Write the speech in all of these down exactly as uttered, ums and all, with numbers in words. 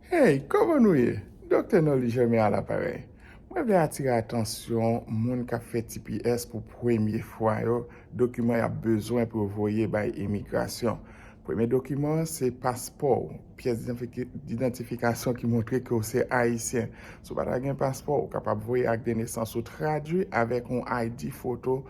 Hey, kòman nou ye? Doktè Nolly Germain a laparèy. Mwen vle atire atansyon moun k ap fè T P S pou premye fwa yo, dokiman y ap bezwen pou yo voye bay imigrasyon. Premye dokiman an se paspò w, pyès didantifik- didantifikasyon ki montre ke w se Ayisyen. Si w pa ta gen paspò, ou kapab voye ak de nesans ou tradui avèk yon I D foto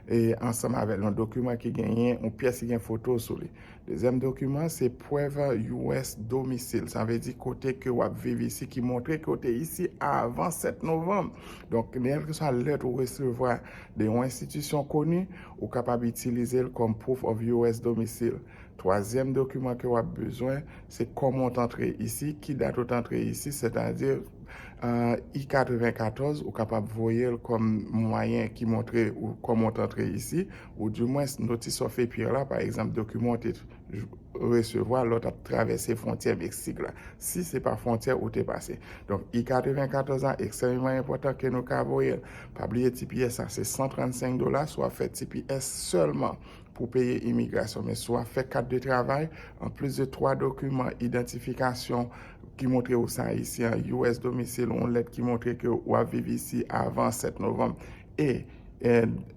e ansanm avèk yon dokiman ki genyen yon pyès ki gen foto sou li. Dezyèm dokiman se prèv U S domisil. Sa vle di kote ke w ap viv isi ki montre ke w te isi avan sèt novanm. Donk, kèlkeswa lèt ou resevwa de yon enstitisyon koni, ou kapab itilize l kòm proof of U S domisil. Twazyèm dokiman ke w ap bezwen, se kòman w t antre isi, ki dat ou t antre isi, sètadi I katrevenkatòz, ou kapab voye l kòm mwayen ki montre ou kòman w t antre isi, ou dimwens notice of appearance la, pa egzanp, dokiman w te resevwa lè w t ap travèse fwontyè Meksik la, si se pa fwontyè ou te pase. Donk, I katrevenkatòz la ekstrèmeman enpòtan ke nou ka voye l. Pa bliye T P S la, se san trannsenk dola, si w ap fè T P S sèlman pou peye imigrasyon. Men si w ap fè kat de travay, anplis de twa dokiman idantifikasyon ki montre ou se Ayisyen, U S domisil, yon lèt ki montre ke w ap viv isi avan sèt novanm, e, e,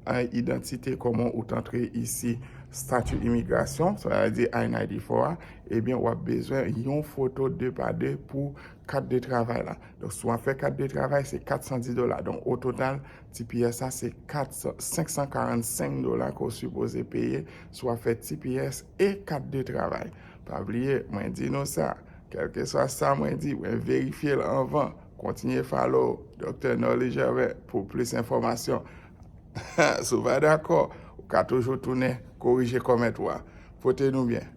an idantite kòman ou t antre isi, stati imigrasyon, sa vle di I ninety-four a, ebyen, w ap bezwen yon foto de pa de pou kat de travay la. Donk, si w ap fè kat de travay, se kat san dis dola. Donk, o total, T P S la, se kat san, senk san karannsenk dola ke w sipoze peye si w ap fè T P S e kat de travay. Pa bliye, mwen di nou sa, kèlkeswa sa mwen di, mwen verifye l anvan. Kontinye follow Doktè Nolly Germain pou plis enfòmasyon. Si w pa dakò, ou ka toujou tounen korije kòmantè w a. Pote nou byen.